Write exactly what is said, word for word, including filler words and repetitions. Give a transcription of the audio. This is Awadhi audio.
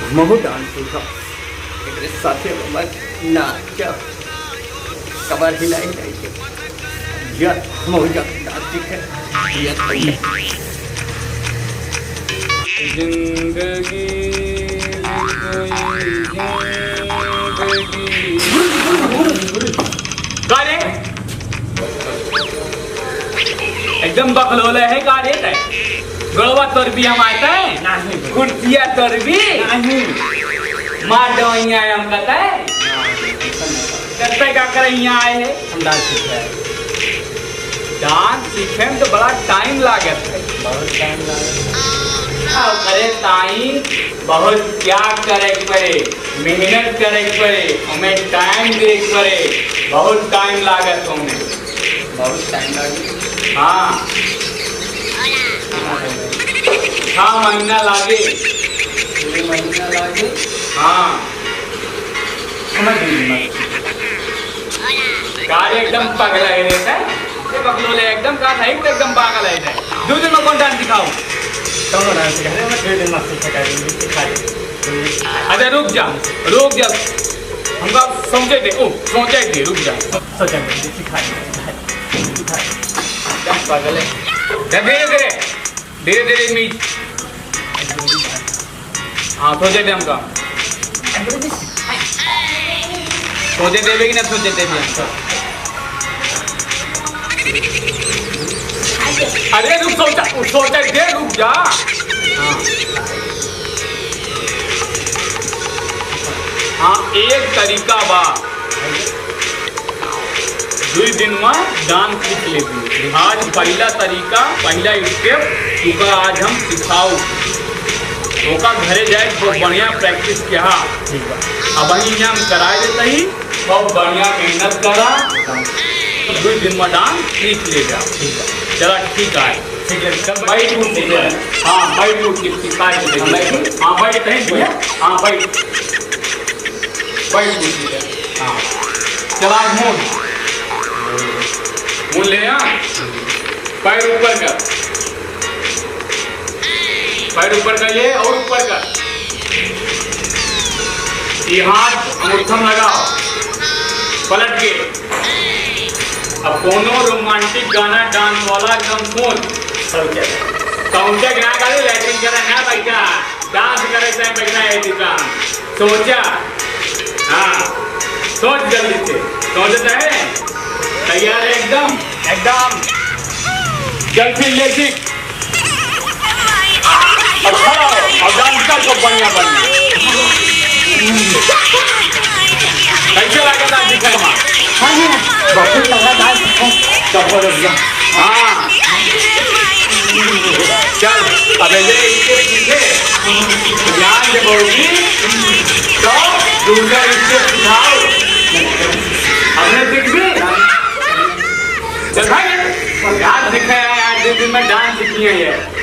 महू डांस सीखा, एकरे साथे बाबा नाचा, कमर हिलाई हिलाई के। या महू जा डांस सीखे, या जिंदगी, जिंदगी। का रे? एकदम बकलोले है का रे तै? गोड़वा तोरबी हम आए तै? नहीं। कुर्सिया तोरबी? नहीं। मार दो यहाँ हम कहते हैं। करते का करे यहाँ आए है? हम डांस सीखे हैं। डांस सीखे में तो बड़ा टाइम लागत है। बहुत टाइम लागत है। अरे टाइम बहुत त्याग करे के पड़े, मेहनत करे के पड़े, हमें टाइम दे के पड़े, बहुत टाइम लागत हमें। बहुत टाइम लागे। हाँ। छह महीना लागे। छह महीना लागे। हाँ। समझ गई, समझ गई। का रे एकदम पगला है रे, हैं? ये बकलोले एकदम का नहीं, तो एकदम पागल है, हैं? दो दिन में कौन डांस सिखाओ? कौन डांस सिखा रहे? मैं दो दिन में सीख सिखा देंगे, सिखा देंगे। अच्छा रुक जा, रुक जा। हमका सोचे दे, ओ, सोचे दे, रुक जा। सोचे दे, सिखा दे, सिखा दे, सिखा दे। एकदम पागल है। धीरे धीरे, धीरे धीरे मीच। हाँ, सोचे दे हमका। सोचे देबे कि ना सोचे देबे हमका? अरे रुक, सोचा, सोचे दे, रुक जा। हाँ। हाँ, एक तरीका बा। दुई दिन में डांस सीख लेबी। आज पहिला तरीका, पहिला step तुका आज हम सिखाऊ। ओका घरे जाए बहुत बढ़िया practice किया। ठीक बा। अबहीं हम कराए देते ही, बहुत बढ़िया मेहनत करा। दुई दिन में डांस सीख लेबा। ठीक बा। चला ठीक है। ठीक है, चल बैठ तू, ठीक है। हाँ, बैठ तू, ठीक, ठीक, बैठ तू। हम बैठ तू? हाँ, बैठ, कहीं भैया। हाँ, बैठ। बैठ तू, ठीक है। हाँ। चला, मून। मून ले आ। पैर ऊपर कर। पैर ऊपर कर ले और ऊपर कर। ये हाथ अंगूठा में लगाओ। पलट के। अब कोनो romantic गाना, डांस वाला एकदम सोच। सोचे। सोचे कि ना करे, लैट्रिन करे ना बैठा। डांस करे से बैठा है दुकान। सोचा। हाँ। सोच जल्दी से। सोचता है? तैयार है एकदम? एकदम। चल फिर ले सीख। अच्छा, अब डांस कर तो बढ़िया, बढ़िया। कैसे लगा था दिखा? हाँ जी, बहुत तगड़ा डांस है। जबरदस्त। हाँ। चल, अब ऐसे इनके पीछे ध्यान से बोलूंगी, तो दूसरा इनके सिखाओ। हमने सीख भी? चल भाई, डांस दिखाया यार, जिस दिन में डांस सीखी है ये।